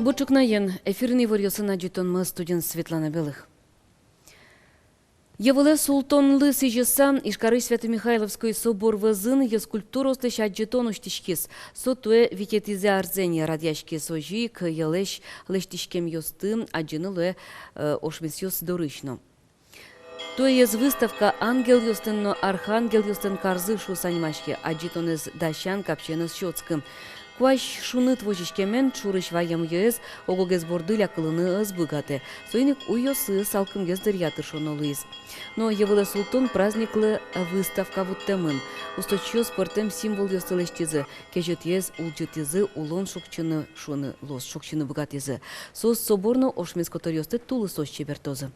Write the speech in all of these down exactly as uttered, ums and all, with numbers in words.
Бур ӵукнаен! Эфирын иворъёсын адӟытонмы, студиын Светлана Белых. Йӧ вылэ султонлы сӥзьыса, Ижкарысь Свято-Михайловской собор вӧзын йӧскульптураослэсь адӟытон усьтӥськиз. Со туэ витетӥзэ арзэ ини радъяськиз. Озьы ик йӧлэсь лэсьтӥськемъёсты адӟыны луэ, э, ошмесъёс дорысь но. Туэ йӧз выставка «Ангелъёслэн но архангелъёслэн карзы» шуыса нимаське. Адӟытонэз дасян капчиен ӧз сётскы. Куазь шуныт возиськемен, ӵурысь ваем йӧэз ог-огез борды лякылыны ӧз быгатэ. Соин ик уйёсы салкымгес дыръя тыршоно луиз. Но йӧ вылэ султон праздниклы выставка вуттэмын. Усточиос пӧртэм символъёсты лэсьтӥзы, кезьытъез улӟытӥзы, улон шукчыны, шуыны луоз, шукчыны быгатӥзы. Соос собор но ошмес котыръёсты тулысозь чебертозы.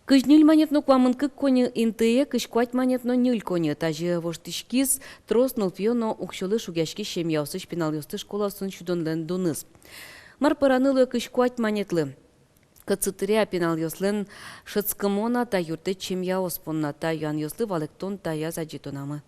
Кызь ньыль манет но куамын кык коньы интые кызь куать манет но ньыль коньы. Тазьы воштӥськиз трос нылпиё но уксёлы шугъяськись семьяосысь пиналъёсты школаосын сюдонлэн дуныз. Мар пӧраны луэ кызь куать манетлы? Кытчы тыръя пиналъёслэн шӧдскымон-а та юрттэт семьяос понна? Та юанъёслы валэктон таяз адӟытонамы.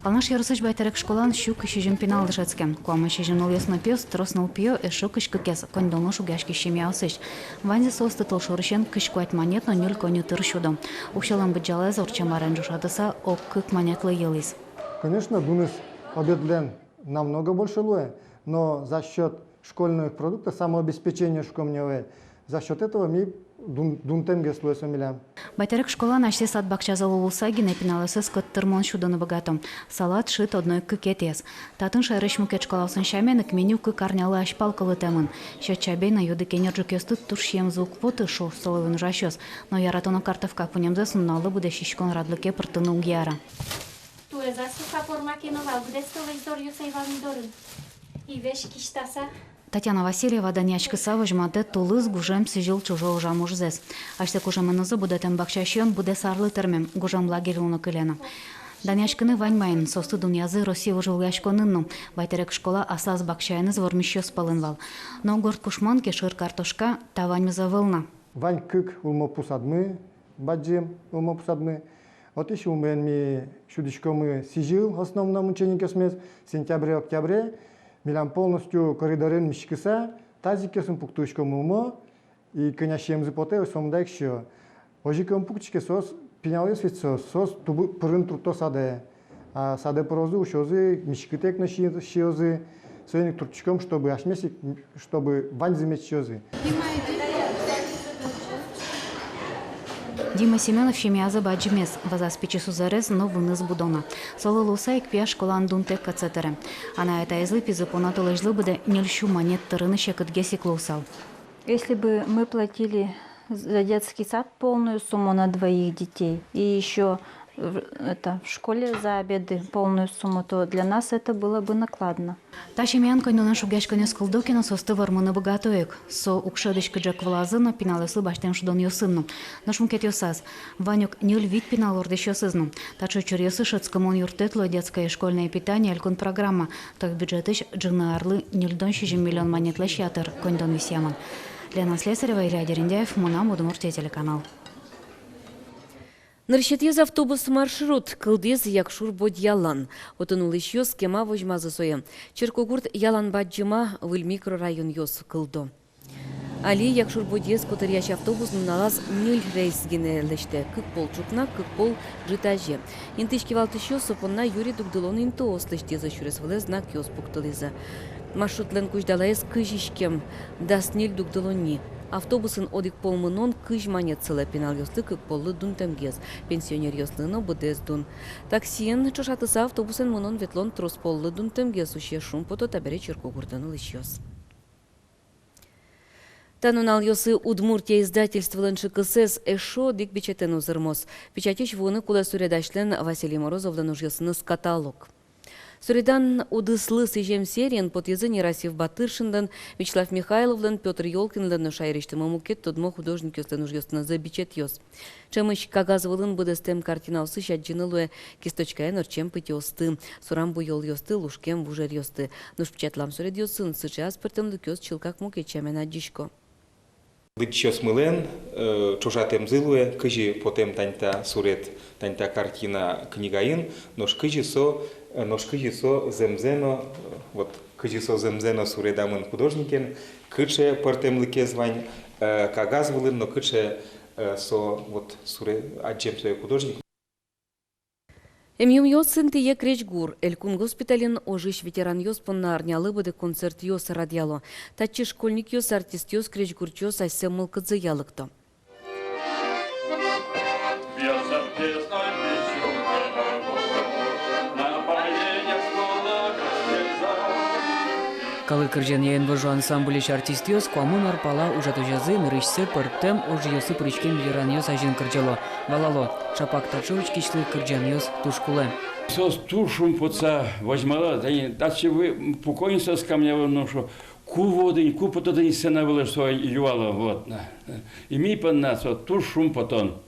Алнаш ёросысь Байтэрек школаын сю кызь сизьым пинал дышетске. Куамын сизьым нылъёс но пиос, трос нылпиё, эшшо кызь кыкез коньдонлы шугъяськись семьяосысь. Ваньзы соосты толшорысен кызь куать манет но ньыль коньы тыр сюдо. Уксёлэн быдӟалаез ортчем арен ӵошатыса ог кык манетлы йылӥз. Конечно, дуныз обедлэн намного больше луэ, но за счёт школьных продуктов, самообеспечение шуиськом ни ӧвӧл, за счёт этого ми дун-, дунтэмгес луэ со милям. Байтэрек школаын асьсэ сад-бакчазы луыса гинэ пиналъёсыз кӧт тырмон сюдыны быгато. Салат, шыд одно ик кыкетӥез. Татын, шаерысь мукет школаосын сямен ик, меню кык арнялы азьпал кылдытэмын. Сьӧд чабей но юды кеньырӝукъёсты туж сиемзы уг поты, шуо столовойын ужасьёс. Но яратоно картовка пунэмзэс нуналлы быдэ сиськон радлыке пыртыны уг яра. Туэ ас кык пӧрма ке но вал, быдэс толэзь зоръёс ӧй вал ни дорын. И весь кисьтаса. Татьяна Васильева данъяськыса возьматэ тулыс гужем сӥзьыл ӵужо ужам ужзэс. Асьсэ кужыменызы будэтэм бакча сиён быдэс арлы тырмем, гужем лагерь луыны кыле на. Данъяськыны вань маин, соосты дунъязы Россия вожвылъяськонын но. Байтэрек школа аслаз бакчаеныз вормисьёс пӧлын вал. Но горд кушман ке, шыр картошка, та ваньмыз ӧвӧл на. Вань кык улмо пу садмы, бадӟым улмо пу садмы. Отысь улмоен ми сюдӥськомы сӥзьыл, основном ученикъёсмес, сентябре-октябре. Милям полностью коридорын миськыса, тазикъёсын пуктӥськом улмо, и кӧня сиемзы потэ, сомында ик сиё. Озьы ке ум пуктӥське, соос, пиналъёс ведь соос, соос тубы пырыны туртто садэ. А садэ пырозы, усёзы, миськытэк но си-, сиёзы. Соин ик туртӥськом, чтобы асьмеос ик, чтобы ваньзы мед сиёзы. Дима Семёнов семьязы бадӟымез, вӧзаз пичи сузэрез но выныз будо на. Солы луыса ик пияш школаын дунтэк кадь сётӥське. Анай-атаезлы пизы понна толэзьлы быдэ ньыль сю манет тырыны секытгес ик луысал. Если бы мы платили за детский сад полную сумму на двоих детей и ещё, в-, это, в школе за обеды полную сумму, то для нас это было бы накладно. Та семьяын коньдонэн шугъяськонъёс кылдо ке но, соосты вормыны быгато ик. Со уг шӧдӥськы ӝӧк вылазы но, пиналъёслы басьтэм шудонъёсын но. Нош мукетъёсаз вань ук ньыль-вить пинал вордӥсьёсыз но. Таӵе учыръёсы шӧдскымон юрттэт луэ «Детское и школьное питание» элькун программа. Та бюджетысь ӝыны арлы ньыльдон сизьым миллион манетлэсь ятыр коньдон висъямын. Лена Слесарева, Илья Дерендяев, «Мынам Удмуртие» телеканал. Нырысетӥез автобус маршрут кылдӥз Якшур-Бӧдьялан. Отын улӥсьёс кема возьмазы сое. Черкогурт ялан бадӟым, выль микрорайонъёс кылдо. Али Якшур-Бӧдьяез котыръясь автобус нуналаз ньыль рейс гинэ лэсьтэ: кык пол ӵукна, кык пол ӝытазе. Интыысь кивалтӥсьёс со понна юри дугдылон интыос лэсьтӥзы, сюрес вылэ знакъёс пуктылӥзы. Маршрутлэн кузьдалаез кызь иськем, дас ньыль дугдылонни. Автобусын одӥг пол мынон кызь манет сылэ, пиналъёслы кык поллы дунтэмгес, пенсионеръёслы но быдэс дун. Таксиен ӵошатыса автобусэн мынон-ветлон трос поллы дунтэмгес усе, шумпото табере Черкогуртын улӥсьёс. Та нуналъёсы «Удмуртия» издательстволэн ӵыкысэз эшшо одӥг бичетэн узырмоз. Печатьысь вуыны кулэ суредасьлэн Василий Морозовлэн ужъёсыныз каталог. Суредан удыслы сӥзем сериын потӥзы Нерасьев Батыршинлэн, Вячеслав Михайловлэн, Пётр Ёлкинлэн но шаерысьтымы мукет тодмо художникъёслэн ужъёсынызы бичетъёс. Ӵемысь кагаз вылын быдэстэм картинаосысь адӟыны луэ кисточкаен ортчем пытьыосты, сурам буёлъёсты, лушкем вужеръёсты. Нош печатлам суредъёсын сыӵе аспӧртэмлыкъёс чылкак мукет сямен адӟисько. Лыдӟисьёсмылэн, э, ӵошатэмзы луэ, кызьы потэм тань та сурет, тань та картина книгаын, нош кызьы со, э, нош кызьы со зэмзэ но, э, вот, кызьы со зэмзэ но суредамын художникен, кыӵе пӧртэмлыкез вань, э, кагаз вылын но, кыӵе, э, со, вот, суре-, адӟем сое художник. Эмъюмъёс интые крезьгур. Элькун госпитальын ожысь ветеранъёс понна арнялы быдэ концертъёс радъяло. Татчы школьникъёс, артистъёс, крезьгурчиос асьсэ мылкыдзыя лыкто. Калык кырӟанъя «Инвожо» ансамбльысь артистъёс куамын ар пала ужатозязы нырысьсэ пӧртэм ожъёсы пыриськем ветеранъёс азьын кырӟало. Валало, ӵапак таӵе учкисьлы кырӟанъёс туж кулэ. Соос туж шумпотса возьмало, тани татчы вы-, пуко ини соос ко мне, ну, шуо, ку вуод ини, ку потод ини сцена вылэ, шуо, юало, вот, на. И ми понна со туж шумпотон.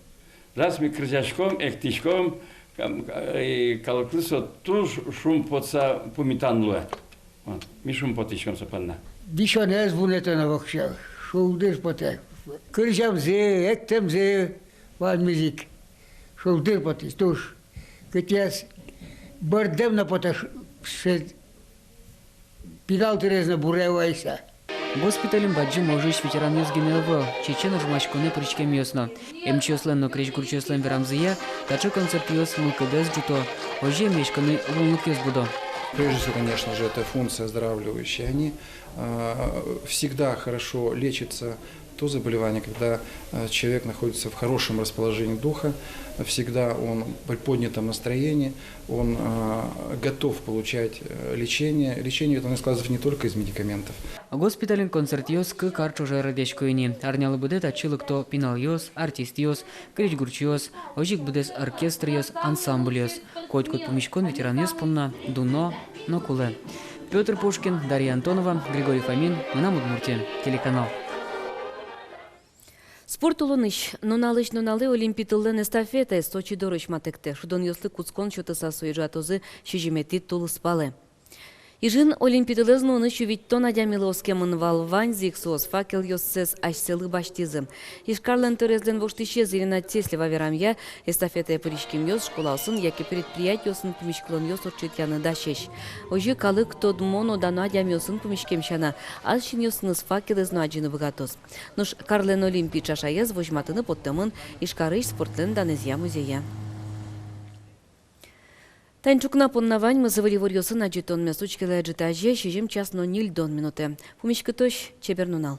Раз ми кырӟаськом, эктӥськом, кам-, и калыклы со туж шумпотса пумитан луэ. Вот. Ми шумпотӥськом со понна. Дӥсёнэз вунэтоно воксё, шулдыр потэ. Кырӟамзы, эктэмзы, ваньмыз ик шулдыр потӥз туж. Кытӥяз бӧрдэм но потэ ш-, ше-, пинал тырез но буре вайыса. Госпитальын бадӟым ожысь ветеранъёс гинэ ӧвӧл, чечен ожмаськонэ пыриськемъёс но. Эмчиослэн но крезьгурчиослэн верамзыя, таӵе концертъёс мылкыдэз ӝуто, озьы эмъяськыны луонлыкъёс будо. Прежде всего, конечно же, это функция оздоравливающая. Они, а, всегда хорошо лечатся то заболевание, когда, э, человек находится в хорошем расположении духа, всегда он в приподнятом настроении, он, э, готов получать, э, лечение. Лечение это складывается не только из медикаментов. Госпитальын концертъёс кык ар ӵоже радъясько ини. Арнялы быдэ татчы лыкто пиналъёс, артистъёс, крезьгурчиос, озьы ик быдэс оркестръёс, ансамбльёс. Котькуд пумиськон ветеранъёс понна дуно но кулэ. Пётр Пушкин, Дарья Антонова, Григорий Фомин, «Мынам Удмуртие» телеканал. Спорт улонысь. Нуналысь нуналэ Олимпи тыллэн эстафетаез Сочи дорозь матэктэ. Шудонъёслы кутскон сётыса, сое ӝуатозы сизьыметӥ тулыспалэ. Ижын Олимпи тылэз нуыны сю витьтон адямилы оскемын вал. Ваньзы ик соос факелъёссэс асьсэлы басьтӥзы. Ижкарлэн тӧроезлэн воштӥсез Ирина Теслева верамъя, эстафетае пыриськемъёс школаосын яке предприятиосын пумиськылонъёс ортчытъяны дасесь. Озьы калык тодмо но дано адямиосын пумиськем сяна, ас синъёсыныз факелэз но адӟыны быгатоз. Нош карлэн Олимпи чашаез возьматыны поттэмын Ижкарысь спортлэн данэзъя музее. Тани ӵукна понна ваньмыз. Выль иворъёсын адӟытонмес учкелэ ӝытазе сизьым час но ньыльдон минутэ. Пумиськытозь, чебер нунал.